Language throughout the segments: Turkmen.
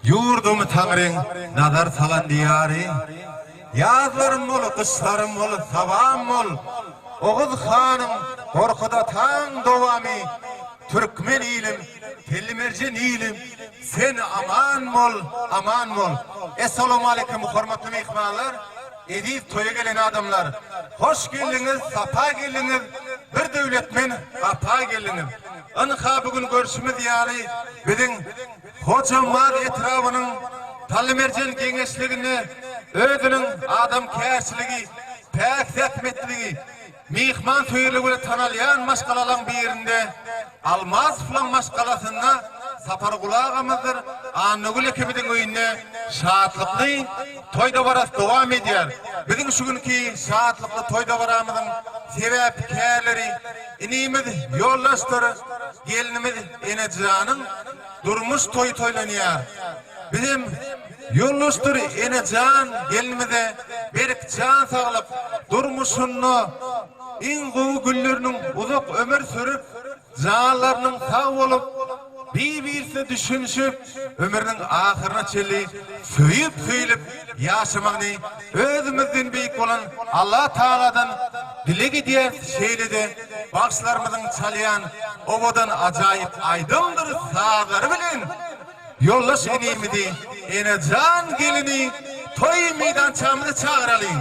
Ýurdum Taňryň nazar salan diýary, Ýazlarym bol, gyşlarym bol, sabam bol, Oguz hanyň, Gorkut ataň dowamy, Türkmen ilim, Tellimerjen ilim, sen aman bol, aman bol! Essalawmaleýkim hormatly myhmanlar, eziz toýa gelen adamlar! Hoş geldiňiz, sapa geldiňiz, bir döwletmen gapa geldiňiz! Ynha bu gün görşümiz ýaly biziň Hojambaz etrabynyň Tallymerjen geňeşliginde özüniň adamkärçiligi, päk zähmetligi, myhmansöýerligi bilen tanalýan maşgalalaryň birinde Almazowlaryň maşgalasynda Saparguly agamyzdyr Annagül ekemiziň öýünde şatlykly toý dabarasy dowam edýär. Biziň şu günki şatlykly toý dabaramyzyň sebäpkärleri inimiz Ýoldaşdyr gelnimiz Enejanyň durmuş toýy toýlanýar. Bizem Ýoldaşdyr Enejan gelnimize berk jan saglyk, durmuşynda iň gowy günleriniň uzak ömür sürüp, janlarynyň sag bolup, bir-birisine düşünişip, ömrüniň ahyryna çenli söýüp-söýlüp ýaşamagyny özümizden beýik bolan Allah Tagaladan dileg edýäris, şeýle-de bagşylarymyzyň çalýan owadan ajaýyp aýdymdyr sazlary bilen ýoldaş inimizi, Enejan gelini toý meýdançamyza çagyralyň.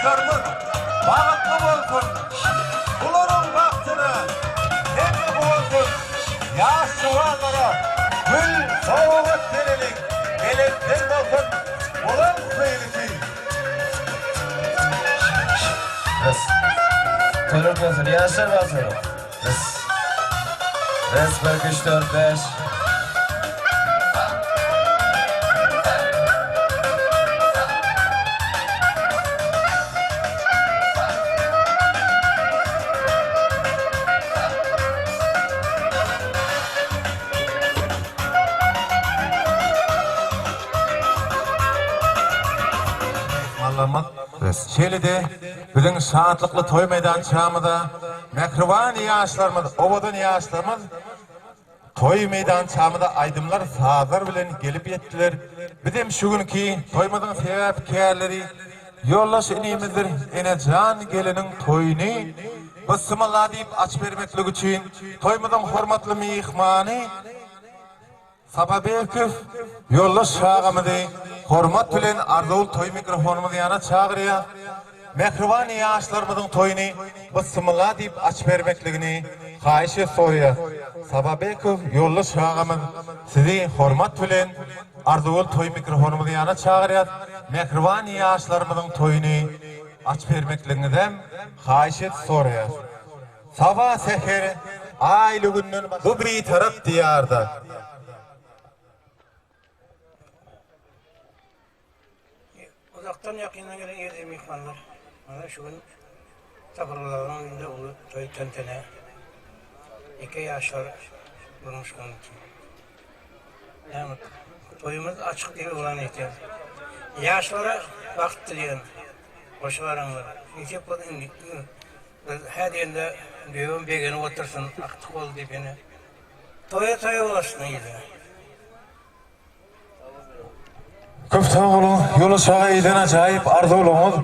Ýaşlarymyz bagtly bolsun! Bularyň bagtyna hemme guwansyn! Ýaş juwanlara gül sowgat bereliň, Belentden bolsun bulaň söýgüsi! Res. Toýlar bolsun, ýaşlar bagtyna! Res. Res, bir, iki, üç, dört, bäş. Myhmanlarymyz, şeýle-de biziň şatlykly toý meýdançamyza mähriban ýaşlarymyz, owadan ýaşlarymyz Toý meýdançamyza aýdymlar, sazlar bilen gelip ýetdiler. Bizem şu günki toýumyzyň sebäpkärleri ýoldaş inimizdir Enejan geliniň toýuny Bysmylla diýip açyp bermeklik üçin toýumyzyň hormatly myhmany Sapabekow ýoldaş agamyzy hormat bilen arzuwly toý mikrofonymyz ýana çagyrýar. Mähriban ýaşlarymyzyň toýuny Bysmylla diýip açyp bermekligini haýyş et soraýas. Sapabekow ýoldaş agamyz sizi hormat bilen arzuwly toý mikrofonymyz ýana çagyrýas. Mähriban ýaşlarymyzyň toýuny açyp bermekligiňizem haýyş et soraýas. Saba säher aýly günden bu bitarap diýarda. Uzakdan ýakyndan gelen eziz myhmanlar, mana şu gün Saparmyradyň öýünde uly toý tentene. Eke ýaşlar durmuş gurupdyr. Näme toýumyz açyk diýip yglan etýär. Ýaşlara bagt dileýän. Hoş baraňlar. Nesip bolsa indi Biz hä diýende düýebem begenip otursyn, aktyk boldy diýip ýene toýa toýa ulaşsyn yzyna. Köp sag boluň, ýola çaga eden ajaýyp arzuwlaryňyz.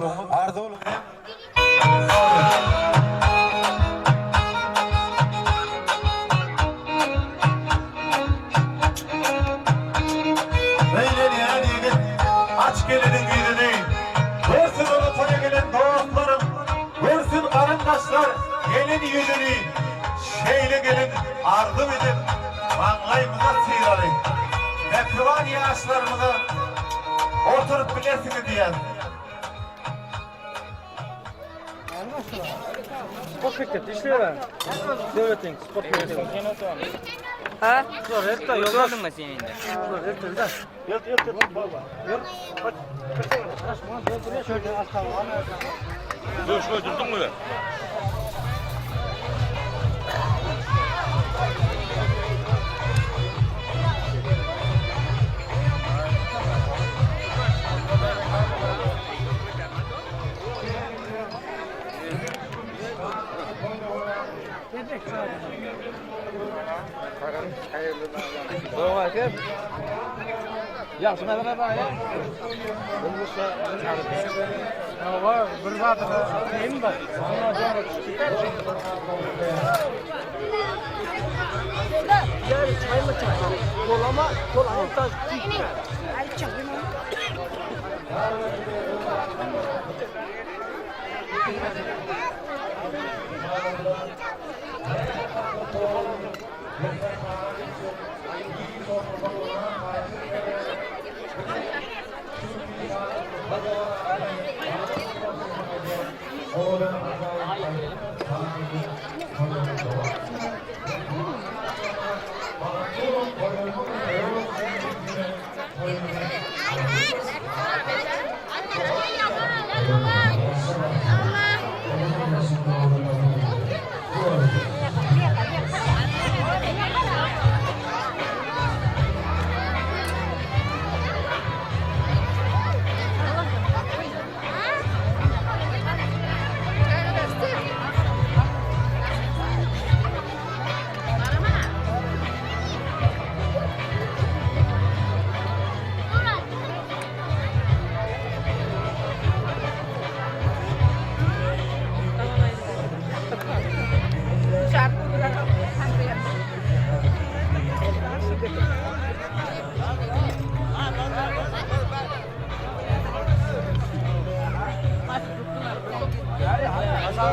Beýlenýän ýigit, aç geliniň ýüzüni, Görsün ony toýa gelen dostlaryň, Görsün garyndaşlar gelin ýüzüni, Şeýle gelin arzuw edip, maňlaýymyza syraly. Mähriban ýaşlarymyza oturyp bilersiňiz diýýän. Sport mekdepde işleýär. Döwletiň sport mekdebi. Ha? Şular erte ýoldaş. Gördüňmi sen indi? Şular erte da. Ýört ýört ýört baba. Ýört. Göğüs koydurdun mu? Ama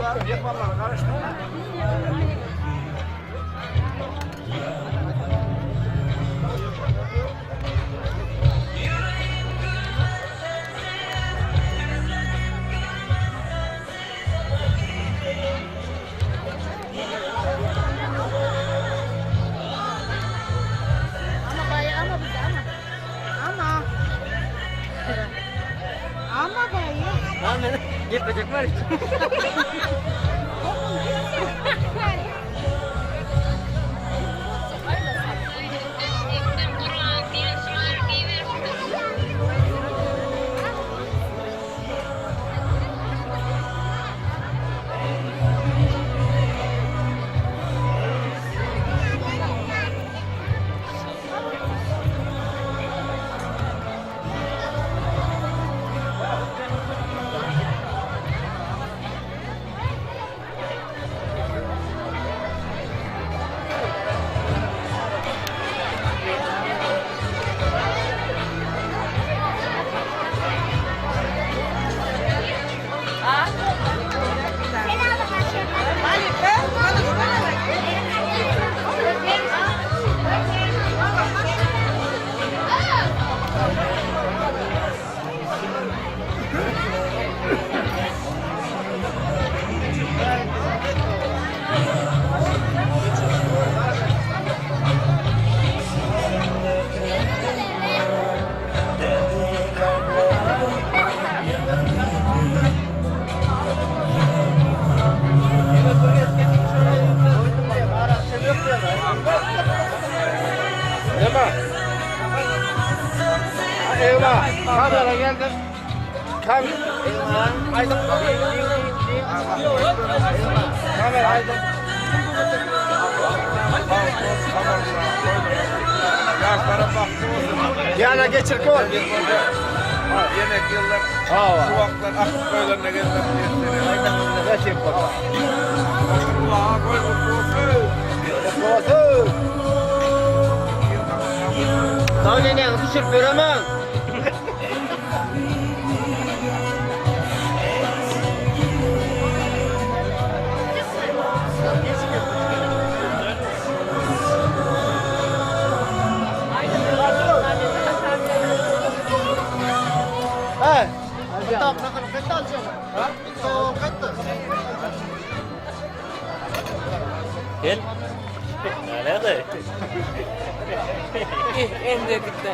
dayı ama bizi ama. Ama. Ama dayı. Lan gitmeyecek var. Kamera geldi. Kam Kamera aydın. Yana geçir kol. Yemek yıllar, suvaklar, akıp köylerine gelmem diye. Geçir baba. Allah'a koy mutlu olsun. Olsun. Daha ne ne düşür veremem. Gel. Nerede? Endi gitti.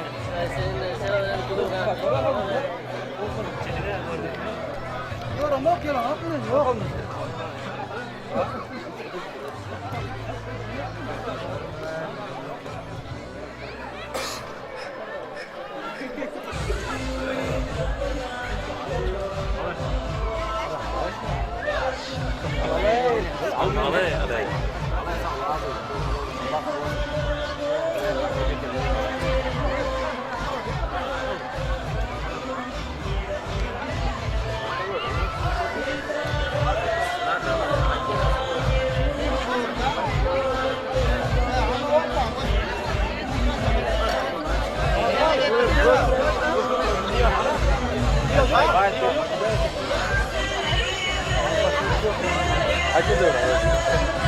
Hadi dur.